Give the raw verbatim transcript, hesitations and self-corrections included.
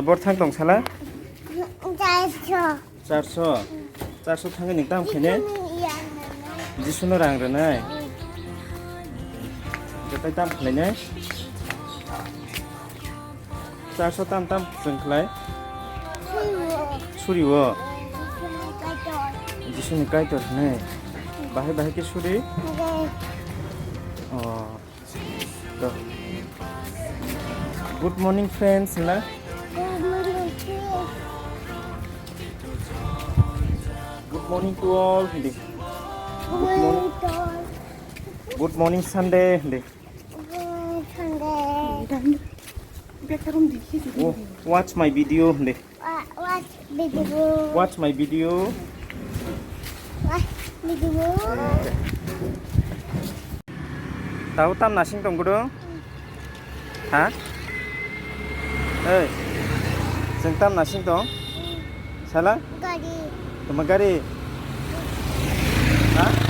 Bor thang tong sala? Charso. Charso? Charso thangwi nwng tam khainai? Jisu no rang rwnai? Joto tam khlainai? Charso tam tam chwng khlai? Suriwo. Jisuni Kaitor hinwi. Bahai bahai khe suri? Oh. To. Good morning, friends, na? Good morning, friends. Good morning to all, hindi. Good morning. Good morning, Sunday, hindi. Good Sunday. Oh, watch my video, hindi. Wa-, watch video. Watch my video. Watch video. Tau tam nasing tong gudo? Ha? Ei. Seng tam nasing tong? Sala? Gari. Tama gari? Ha?